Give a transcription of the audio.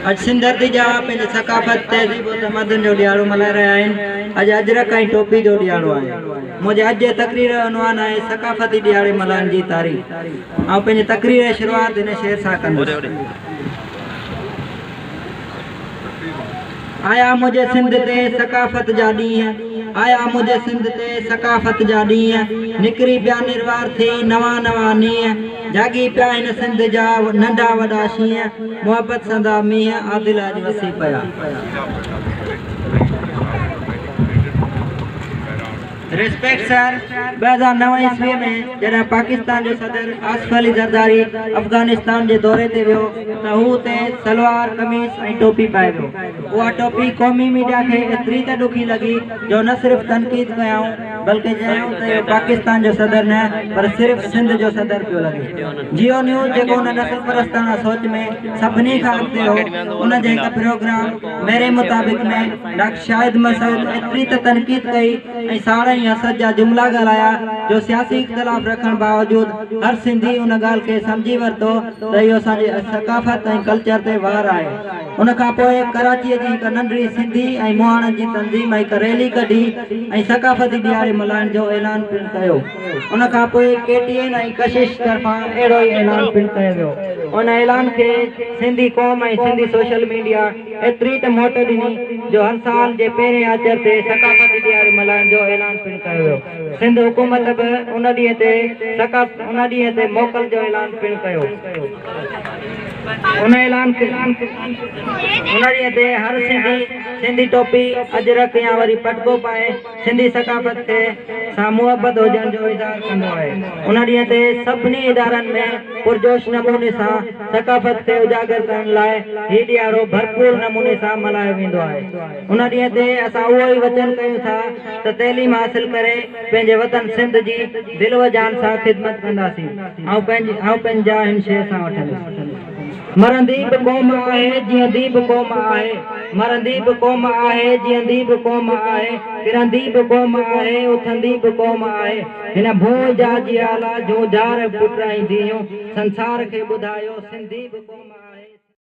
اڄ سنڌ ڌرتي جا پنهنجي ثقافت، تهذيب و تمدن جو ڏهاڙو ملهائي رهيا آهن. اڄ اجرڪ ۽ ٽوپي جو ڏهاڙو آهي. منهنجي اڄ جي تقرير جو عنوان آهي ثقافتي ڏهاڙي ملهائڻ جي تاريخ. آئون پنهنجي تقرير جي شروعات هن شعر سان ڪندس. آيا منهنجي سنڌ تي ثقافت جا ڏينهن، آيا منهنجي سنڌ تي ثقافت جا ڏينهن، نڪري پيا نروار ٿي نوان نوان نينهن، جاڳي پيا هن سنڌ جا ننڍا وڏا شينهن، محبت سندا مينهن، عادل اڄ وسي پيا. ريسپيڪٽ سر، 2009 عيسويء ۾ جڏهن پاڪستان جو صدر آصف علي زرداري افغانستان جي دوري تي ويو ته هو اتي سلوار قميص ۽ ٽوپي پائي ويو. اها ٽوپي قومي ميڊيا کي ايتري ته ڏکي لڳي جو نه صرف تنقيد ڪيائون بلڪه چيائون ته اهو پاڪستان جو صدر نه پر صرف سنڌ جو صدر پيو لڳي. جيو نيوز جيڪو ان نسل پرستاڻه سوچ ۾ سڀني کان اڳتي هو ان جي هڪ پروگرام ميري مطابق ۾ ڊاڪٽر شاهد مسعود ايتري ته تنقيد ڪئي ۽ ساڙ ۽ حسد جا جملا ڳالهايا جو سياسي اختلاف رکڻ باوجود هر سنڌي ان ڳالهه کي سمجهي ورتو ته اهو اسان جي ثقافت ۽ ڪلچر تي وار آهي. ان کان پوء ڪراچيء جي هڪ ننڍڙي سنڌي ۽ مهاڻن جي تنظيم هڪ ريلي ڪڍي ۽ ثقافتي ڏهاڙي ملهائڻ جو اعلان پڻ ڪيو. ان کان پوء ڪي ٽي اين ۽ ڪشش طرفان اهڙو ئي اعلان پڻ ڪيو ويو. ان اعلان کي سنڌي قوم ۽ سنڌي سوشل ميڊيا ايتري ته موٽ ڏني جو هر سال جي پهرين آچر تي ثقافتي ڏهاڙي ملهائڻ جو اعلان پڻ ڪيو ويو. سنڌ حڪومت به ان ڏينهن تي ان ڏينهن تي موڪل جو اعلان پڻ ڪيو. ان اعلان ان ڏينهن تي هر سنڌي سنڌي ٽوپي، اجرڪ يا وري پٽڪو پائي سنڌي ثقافت کي سان محبت هجڻ جو اظهار ڪندو آهي. ان ڏينهن تي سڀني ادارن ۾ پرجوش نموني سان ثقافت کي اجاگر ڪرڻ لاء هي ڏهاڙو ڀرپور نموني سان ملهايو ويندو آهي. ان ڏينهن تي اسان اهو ئي وچن ڪيون ٿا ته تعليم حاصل ڪري پنهنجي وطن سنڌ جي دل و جان سان خدمت ڪنداسين. آئون پنهنجا هن شعر سان وٺندس. مرندي به قوم آهي، جيئندي به قوم آهي. مرندي به قوم آهي، جيئندي به قوم آهي. ڪرندي به قوم آهي، اٿندي به قوم آهي. هن ڀونء جا جيالا، جهونجهار پٽ ۽ ڌيئون، سنسار کي ٻڌايو، سنڌي به قوم آهي.